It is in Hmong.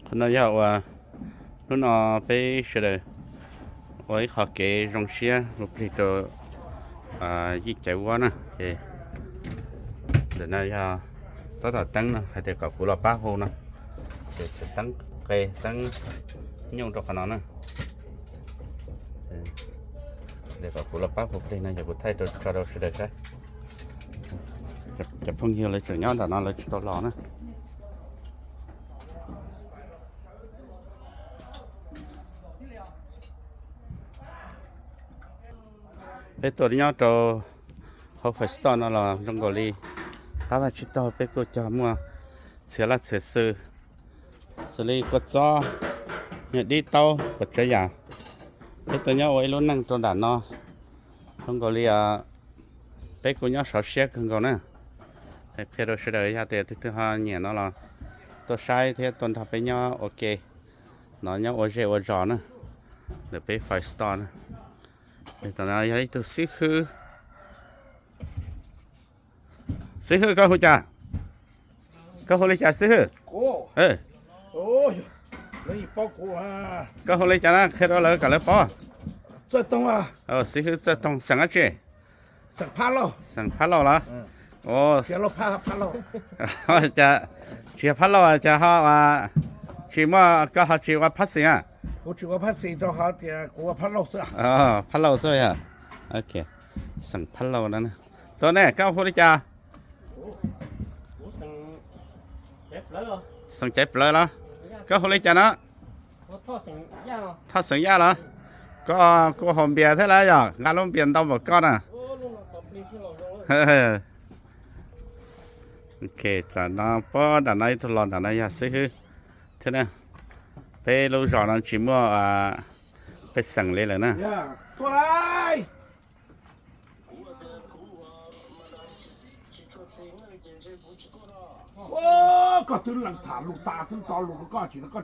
Qhov no yog uas hnub no peb sawv daws ua ib qho kev zoo siab ua plig rau yij caiv vuab na ces ntawm no yog tab tom teeb no hais tias kom kuv los pab hu no ces tseem teeb qe teeb nyooj rau qhov no na. Kom kuv los pab hu plig no yog kuv thaij rau tso rau sawv daws saib. Cov phooj ywg lawv tseem nyob nram no lawv tsis tau los na. Peb tuaj nyob rau hauv Five Star no los zoo nkaus li qab vaj tsib taug peb kuj cog muaj txhia laj txhia xwm, xws li kua txob, dib taub, quav tsav yam. Peb tuaj nyob ua ib lub neej rau nram no zoo nkaus li peb kuj nyob sov siab kawg nkaus na. Qhia rau sawv daws yog tias tus twg ho nyiam no los tuaj saib thiab tuaj nrog peb nyob ua ke no nyob ua zej ua zos na. Ntawm peb Five Star na. Tom no yog ib tug xib hwb. Xib hwb koj hu cas? Koj hu li cas xib hwb? Koj hu li cas na qhia rau lawv kom lawv paub. Xib hwb Txawj Toog xeem dab tsi? Xeem Phab Lauj los? Cas tsis yog Phab Lauj cas ho tsis muaj koj ho tsis ua Phab Xeem a? Phab Lauj xwb yog. Xeem Phab Lauj na. Tus ne koj hu li cas? Xeem Caiv Plawv los? Koj hu li cas no? Thoj Xeem Yaj los? Koj kuj haus npias thiab lawm yog nqa lub npias ntau npaum koj na. Tam no puab nram no ib tug los nram no yog xib hwb thiab na. Peb lub zos no tsis muaj pej xeem li lawm na. Koj twb lees tham lus tas twb tso lus rau koj tsis no koj